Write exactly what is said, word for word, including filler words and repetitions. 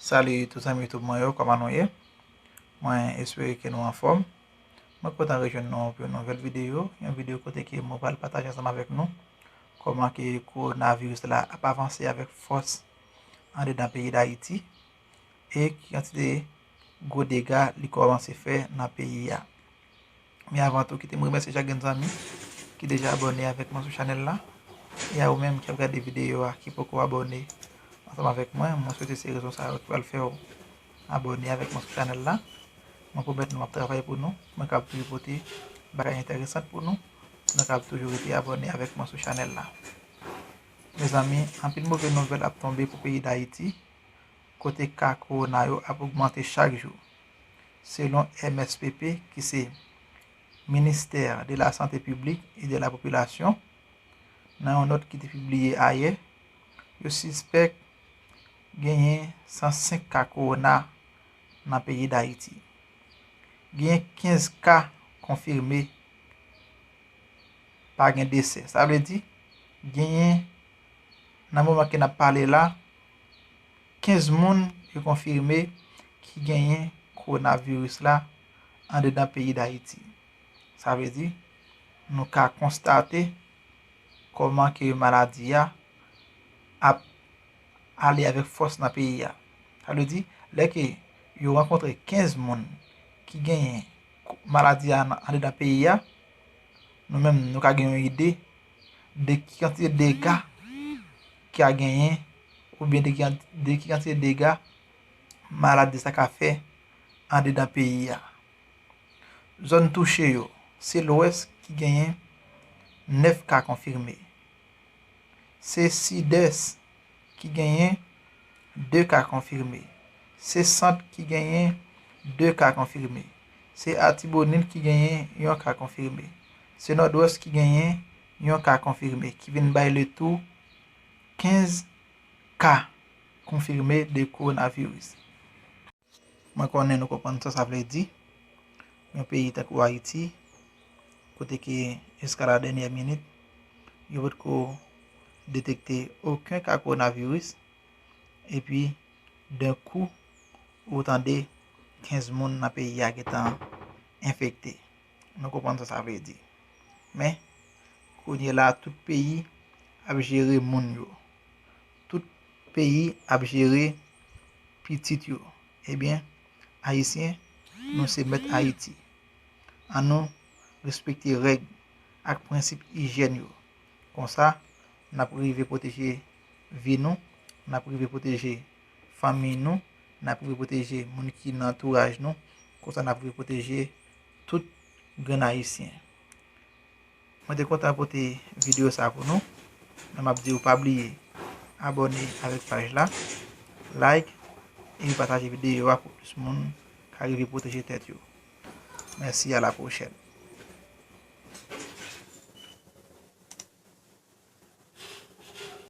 Salut tout zanmi YouTube mwen yo, kòman nou ye? Mwen espere ke nou anfòm. Mwen kontan rejwenn nou pou yon nouvèl videyo, yon videyo kote ke mwen pral pataje ansanm avèk nou kòman ke kowonaviris la ap avanse avèk fòs andedan peyi Dayiti e ki kantite gwo dega li kòmanse fè nan peyi a. Men avan tou, kite m remèsye chak grenn zanmi ki deja abòne avèk mwen sou chanèl la. E a ou menm ki ap gade videyo a, ki poko abòne ansanm avèk mwen, mwen swete se rezon sa yo ki pral fè w abòne avèk mwen sou chanèl la. Mwen pwomèt nou m ap travay pou nou, mwen kab toujou pote bagay enteresan pou nou, nou kab toujou rete abòne avèk mwen sou chanèl la. Mezanmi, anpil move nouvèl ap tonbe pou peyi Dayiti, kote ka kowona yo ap ogmante chak jou. Selon M S P P, ki se Ministère de la Santé Publique et de la Population, nan yon nòt ki te pibliye ayè, yo sispèk genyen san senk ka kowona nan peyi Dayiti. Genyen kenz ka konfime, pa gen desè. Sa vle di, genyen, nan moman ke n ap pale la, kenz moun yo konfime ki genyen kowonaviris la andedan peyi Dayiti. Sa vle di, nou ka konstate kòman ke maladi a ap ale avèk fòs nan peyi a. Sa vle di, lè ke yo rankontre kenz moun ki genyen maladi a nan, andedan peyi a, nou menm, nou ka gen yon ide de ki kantite dega ki a genyen, oubyen de ki, de ki kantite dega maladi sa ka fè andedan peyi a. Zòn touche yo, se Lwès ki genyen nèf ka konfime. Se Sidès ki genyen de ka konfime. Se Sant ki genyen de ka konfime. Se Atibonit ki genyen yon ka konfime. Se Nòdwès ki genyen yon ka konfime, ki vin bay letou kenz ka konfime de kowonaviris. Mwen konnen nou konprann sa sa vle di. Yon peyi tankou Ayiti, kote ke jiska la dènyè minit, yo potko detekte okenn ka kowonaviris, epi den kou, ou tande kenz moun nan peyi a gentan enfekte. Nou konprann sa sa vle di. Men, kounye la, tout peyi ap jere moun yo. Tout peyi ap jere pitit yo. Ebyen, Ayisyen, nou se mèt Ayiti. Ann nou respekte règ ak prensip ijyèn yo. Konsa, n ap rive pwoteje vi nou, n ap rive pwoteje fanmi nou, n ap rive pwoteje moun ki nan antouraj nou, konsa n ap rive pwoteje tout grenn Ayisyen. Mwen te kontan pote videyo sa pou nou, men m ap di w pa bliye abòne avèk paj la, like, epi pataje videyo a pou plis moun ka rive pwoteje tèt yo. Mèsi, a la pwochèn.